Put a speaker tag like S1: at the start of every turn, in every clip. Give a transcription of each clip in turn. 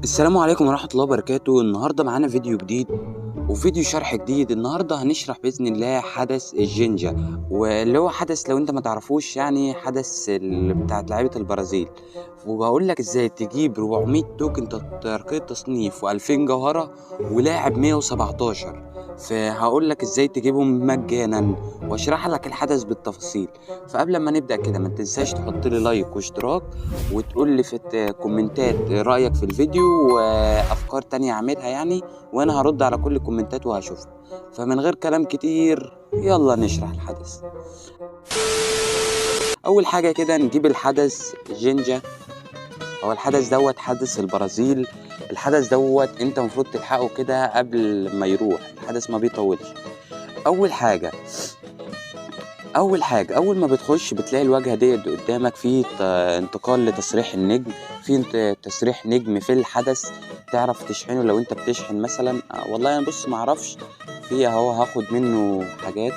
S1: السلام عليكم ورحمة الله وبركاته. النهاردة معانا فيديو جديد وفيديو شرح جديد. النهاردة هنشرح بإذن الله حدث الجينجا، واللي هو حدث لو انت ما تعرفوش يعني حدث بتاعت لعيبة البرازيل، وهقول لك ازاي تجيب 400 token ترقية تصنيف و2000 جوهرة ولاعب 117. فهقول لك ازاي تجيبهم مجانا واشرح لك الحدث بالتفاصيل. فقبل ما نبدأ كده ما تنساش تحط لي like واشتراك وتقول لي في الكومنتات رأيك في الفيديو وافكار تانية اعملها يعني، وانا هرد على كل الكومنتات وهشوفها. فمن غير كلام كتير يلا نشرح الحدث. اول حاجة كده نجيب الحدث جينجا، هو الحدث دوت حدث البرازيل. الحدث دوت انت المفروض تلحقه كده قبل ما يروح، الحدث ما بيطولش. اول حاجة اول ما بتخش بتلاقي الواجهة ديت قدامك، في انتقال لتصريح النجم، في تصريح نجم في الحدث تعرف تشحنه لو انت بتشحن مثلا. والله انا بص ما اعرفش في اهو، هاخد منه حاجات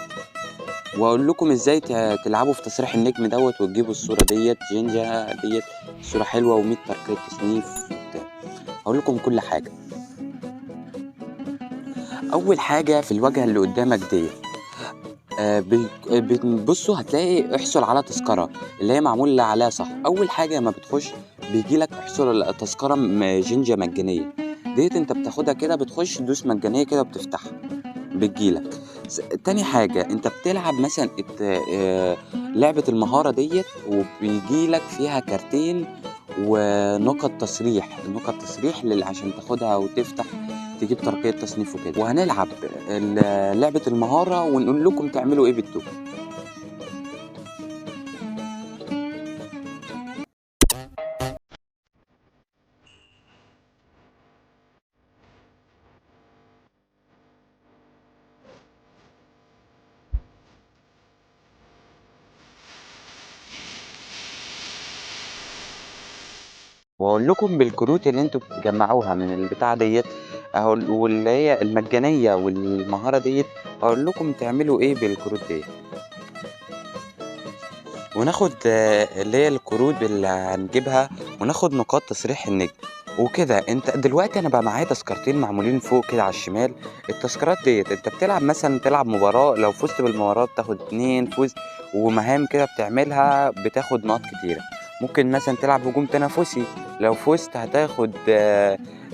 S1: واقول لكم ازاي تلعبوا في تصريح النجم دوت وتجيبوا الصورة ديت جينجا ديت، صوره حلوة و100 ترقيه تصنيف وبتاع. هقول لكم كل حاجة. اول حاجة في الواجهة اللي قدامك ديت بتبصوا هتلاقي احصل على تذكره اللي هي معمول عليها صح. اول حاجة ما بتخش بيجي لك احصل على تذكره جينجا مجانية ديت، انت بتاخدها كده بتخش تدوس مجانية كده وبتفتحها بتجيلك. تاني حاجة انت بتلعب مثلا لعبه المهارة ديت وبيجيلك فيها كارتين ونقط تصريح، نقط تصريح عشان تاخدها وتفتح تجيب ترقية تصنيف وكده. وهنلعب لعبة المهارة ونقول لكم تعملوا ايه بال token. واقول لكم بالكروت اللي انتوا بتجمعوها من البتاعة ديت اهو، واللي هي المجانية والمهارة ديت، هقول لكم تعملوا ايه بالكروت ديت. وناخد اللي هي الكروت اللي هنجيبها وناخد نقاط تصريح النجم وكده. انت دلوقتي انا بقى معايا تذكرتين معمولين فوق كده على الشمال. التذكرات ديت انت بتلعب مثلا تلعب مباراة، لو فزت بالمباراة بتاخد 2 فوز، ومهام كده بتعملها بتاخد نقاط كتيرة. ممكن مثلا تلعب هجوم تنافسي، لو فزت هتاخد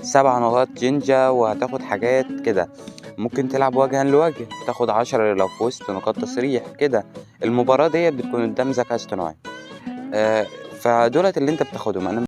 S1: 7 نقاط جينجا وهتاخد حاجات كده. ممكن تلعب وجها لوجه تاخد 10 لو فزت نقاط تصريح كده. المباراة ديت بتكون قدام ذكاء اصطناعي. فدولت اللي انت بتاخدهم. انا